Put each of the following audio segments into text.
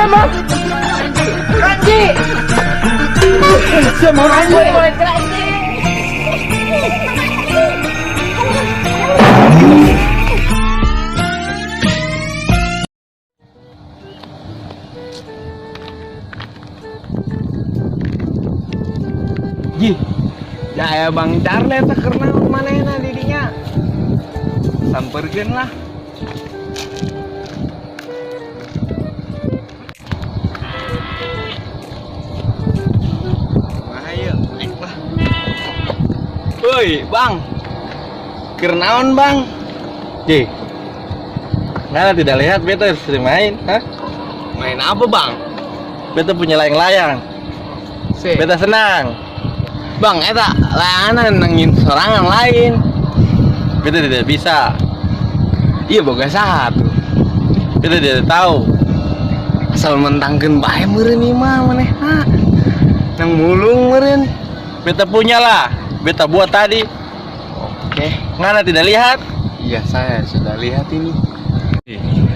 Siapa? Ranji. Siapa Ranji? Ranji. Jih, jaya Bang Charlie teh keur naon manehna di dinya. Samperkeun lah. Kumaha ieu? Naik lah. Woi, Bang. Keur naon, Bang? Ji, ngana tidak lihat beta sering main, hah? Main apa, Bang? Beta punya layang-layang. Beta senang. Bang, eta layangan nangin sorangan lain. Beta tidak bisa. Iya boga saha tuh. Beta tidak tahu. Asal mentangkeun bae meureun ieu mah manehna. Nang mulung meureun. Beta punya lah. Beta buat tadi. Oke. Ngana tidak lihat? Iya, saya sudah lihat ini.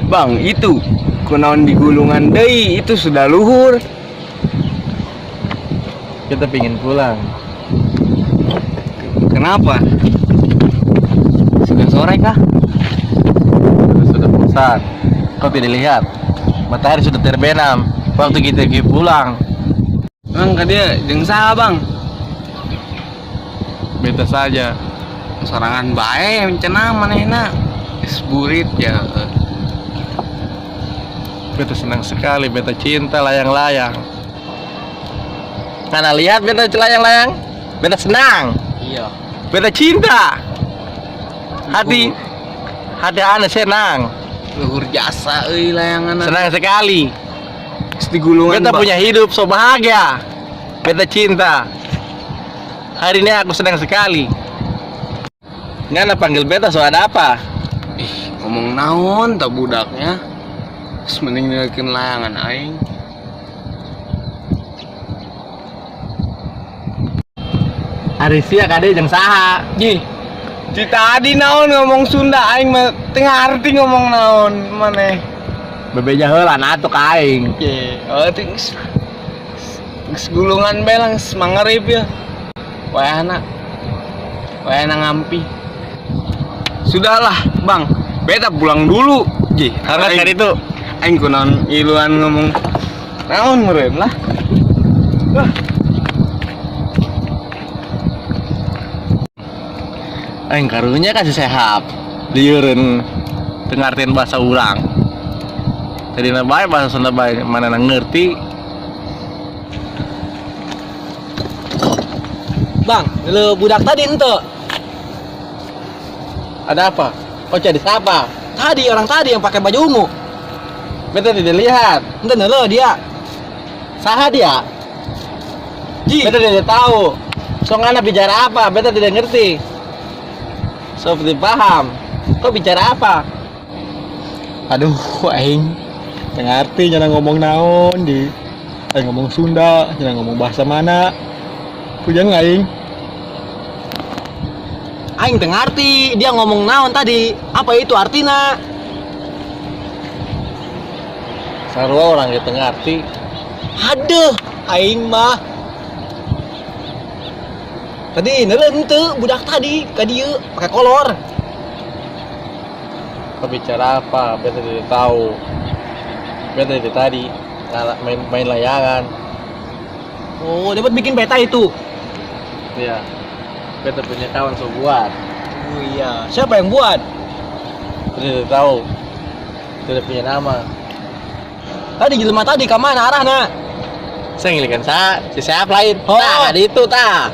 Bang, itu kunaon di gulungan deui, itu sudah luhur. Kita pingin pulang. Kenapa? Sudah sore kah? Sudah bosan. Kau tidak lihat? Matahari sudah terbenam. Waktu kita pergi pulang. Bang, ke dia jeung saha, Bang? Beta saja. Sorangan bae cenah manehna. Geus burit ya. Beta senang sekali, beta cinta layang-layang. Ngana lihat beta layang-layang? Beta senang. Iya. Beta cinta. Hati hati ana senang. Luhur jasa euy layangan. Senang sekali. Geus di gulungan. Beta punya hidup so bahagia. Beta cinta. Hari ini aku senang sekali. Ngana panggil beta so ada apa? Ih, ngomong naon tak budaknya. Geus mending nilkeun layangan aing. Hari sia kade jeung saha? Jih. Di tadi naon ngomong Sunda aing mah teu ngarti ngomong naon maneh. Bebeja heula atuh ka aing. Oke, oh teu geus geus gulungan bae lah geus mangarip ya. Wayahna. Wayahna ngampi. Sudahlah, Bang. Beta pulang dulu. Jih, Hangat kan itu? Aing kunaon ngiluan ngomong naon meureun lah. Wah. Aing karunya kasih sehap. Lieureun teu ngartieun bahasa urang. Tadina bae bahasa Sunda bae mana ngerti. Bang, lu budak tadi ente. Ada apa? Kok jadi siapa? Tadi orang tadi yang pakai baju ungu. Beta tidak lihat. Ente nelo dia. Saha dia? Ji. Beta tidak tahu. So ngana bicara apa? Beta tidak ngerti. So tidak paham. Kok bicara apa? Aduh, aing teu ngarti nyana ngomong naon di. Aing ngomong Sunda, nyana ngomong bahasa mana. Puyeng aing. Aing teu ngarti dia ngomong naon tadi. Apa itu artina? Sarua orang gitu ngerti. Aduh, aing mah. Tadi nelo ente budak tadi ka dieu pakai kolor. Kok bicara apa? Beta tidak tahu. Beta dari tadi main layangan. Oh, dapat bikin beta itu. Iya. Beta punya kawan so buat. Oh iya, siapa yang buat? Beta tidak tahu. Tidak punya nama. Tadi jelema tadi ke mana arahna? Saya ngilikan sa, si siapa lain? Oh. Tah, di itu tah.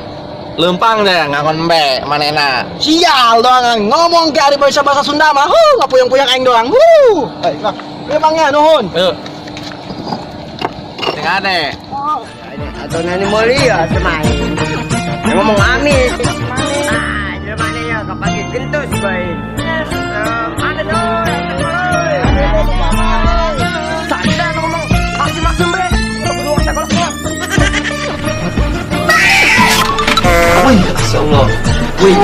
Lempang deh ngakon embe manena. Sial doang ngomong ke ari bahasa bahasa Sunda mah. Huh, ngapuyang-puyang aing doang. Huh. Baiklah. Memangnya nuhun. Yuk. Tengah deh. Atau nani mulia semain. Ngomong amis. Ah, jelema ya kapagi gentus bae. Mana tuh? Sadar ngomong masing-masing bre. Berdua sekolah kelas. Wih, Allah. Wih.